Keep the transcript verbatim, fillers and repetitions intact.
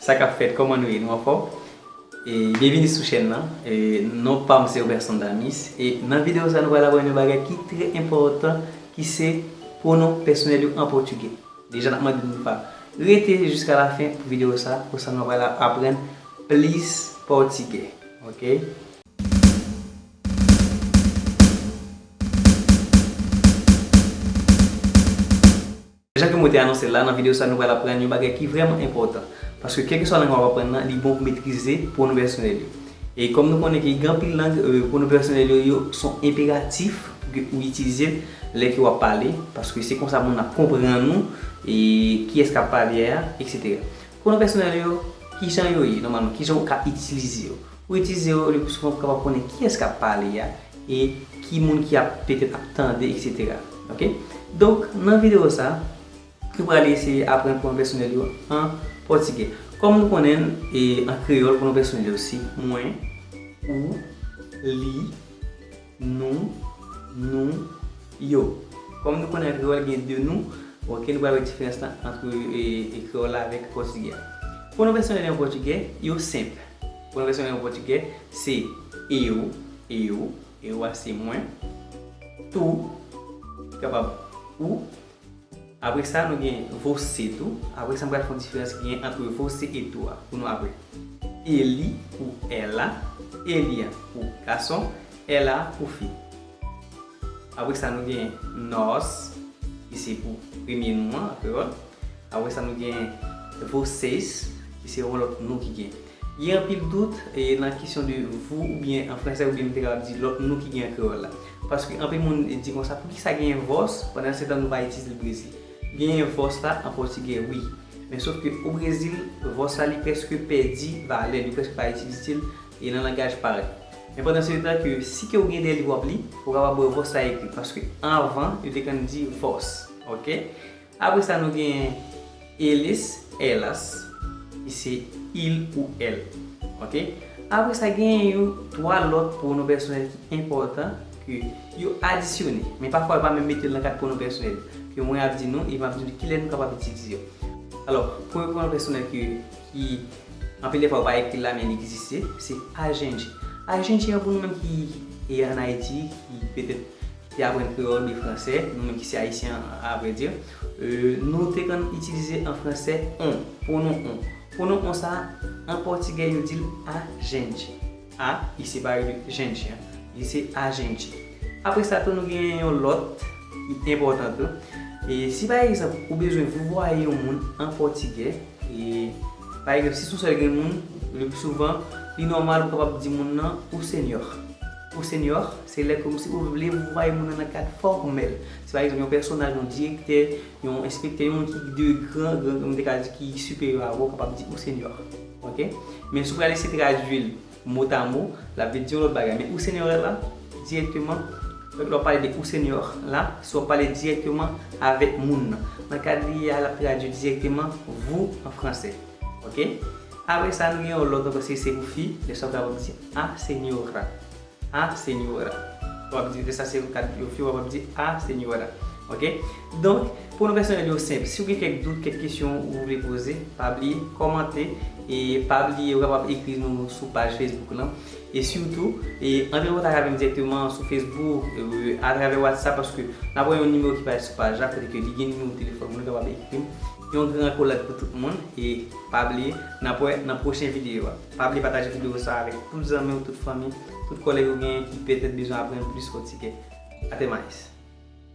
Sa k ap fèt, kòman nou ye? Nou anfòm? E byenvini sou chèn nan. E non pa m se Roberson Damis. E nan videyo sa, nou pral aprann yon bagay ki trè enpòtan, ki se pwonon pèsonèl yo an pòtigè. Deja, n ap mande nou pa rete jiska lafen pou videyo sa, konsa nou pral aprann plis pòtigè. Oke? Jan ke mwen te anonse l la, nan videyo sa, nou pral aprann yon bagay ki vrèman enpòtan. Paske kèlkeswa lang w ap aprann nan, li bon pou metrize pwonon pèsonèl yo. E kòm nou konnen ke gen anpil lang, e, pwonon pèsonèl yo, yo se yon enperatif pou ke ou itilize l lè ke w ap pale, paske se konsa moun ap konprann ou, e kiyès k ap pale a, etsetera. Pwonon pèsonèl yo, kijan yo ye nòmalman? Kijan ou ka itilize yo? Ou itilize yo, le pli souvan pou kapab konnen kiyès k ap pale a e ki moun ki ap petèt ap tande, etsetera. Oke? Donk, nan videyo sa, nou pral eseye aprann pwonon pèsonèl yo an pòtigè. Kòm nou konnen, e, an kreyòl, pwonon pèsonèl yo se mwen, ou, li, nou, nou, yo. Kòm nou konnen an kreyòl gen de nou, oke, nou pral wè diferans lan ant, e, e, kreyòl la avèk pòtigè a. Pwonon pèsonèl yo an pòtigè, yo senp. Pwonon pèsonèl yo an pòtigè, se eu, eu, eu a se mwen, tu, kapab ou. Apre sa, nou gen você tou. Apre sa, m pral fè yon diferans ki gen ant você e tu a pou nou apre. Ele pou ela, ele a pou gason, ela pou fi. Apre sa, nou gen nós, ki se pou premye nou an, an kreyòl. Apre sa, nou gen vocês, ki se yon lòt nou ki gen. Gen anpil dout, e, nan kesyon de vous oubyen an fransè, oubyen m te kapab di lòt nou ki gen an kreyòl la. Paske anpil moun di konsa, poukisa genyen vós, pandan se tan nou pa itilize l Brezil? Genyen vós la an pòtigè, wi. Men sof ke o Brezil, vós la li prèske pèdi valè, li prèske pa itilize l, e nan langaj parèy. Men pandan se tan ke si ke ou gen de liv w ap li, ou kapab wè vós la ekri, paske anvan, yo te konn di vós, oke? Apre sa, nou gen eles, elas, ki se il ou el. Oke? Apre sa, gen yon twa lòt pwonon pèsonèl ki enpòtan, ke yo adisyone. Men pafwa, yo pa menm mete l nan kad pwonon pèsonèl. Ke mwen ap di nou, e m ap di nou kilè nou kapab itilize yo. Alò, premye pwonon pèsonèl ke, ki anpil de fwa yo pa ekri l la, men li egziste, se a gente. A gente an pou nou menm ki, e, ann Ayiti, ki petèt te aprann kreyòl oubyen fransè, nou menm ki se ayisyen, a vrè di, e, nou te konn itilize an fransè on, pwonon on. Pwonon on sa, an pòtigè, yo di l a gente. A, li separe de gente, li se a gente. Apre sa tou, nou gen yon lòt ki enpòtan tou. E si pa egzanp, ou bezwen vouvoye yon moun an pòtigè, e, pa egzanp, si se yon sèl grenn moun, le pli souvan, li nòmal pou kapab di moun nan o senhor. O senhor, se lè kòmsi ou vle vouvoye moun nan nan kad fòmèl. Si pa egzanp, yon pèsonaj, yon direktè, yon enspektè, yon moun ki de gran, gran, m te ka di ki siperyè a ou, ou kapab di o senhor. Oke? Men si w prale eseye tradui l motamo, l ap vle di yon lòt bagay. Men o senhor la, dirèkteman, lè w ap pale de o senhor la, se w ap pale dirèkteman avèk moun nan. Nan kad li a, l ap tradui dirèkteman vous an fransè. Oke? Apre sa, nou gen yon lòt ankò, si se pou fi, lè sa w kapab di a senhora. A senhora. W ap di, lè sa se yon kad yo fi, w ap di a senhora. Oke? Donk, pwonon pèsonèl yo senp. Si w gen kèk dout, kèk kesyon ou vle poze, pa bliye kòmante e pa bliye ou kapab ekri nou sou paj Facebook lan. E sitou, e antre an kontak avè m dirèkteman sou Facebook, e, atravè WhatsApp, paske n ap wè yon nimewo ki parèt sou paj la, kote ke li gen nimewo telefòn mwen, ou kapab ekri m. Yon gran akolad pou tout moun, e pa bliye, n ap wè nan pwochen videyo a. Pa bliye pataje videyo sa avèk tout zanmi w, tout fanmi, tout kòlèg ou genyen ki petèt bezwen aprann plis pòtigè. Até mais.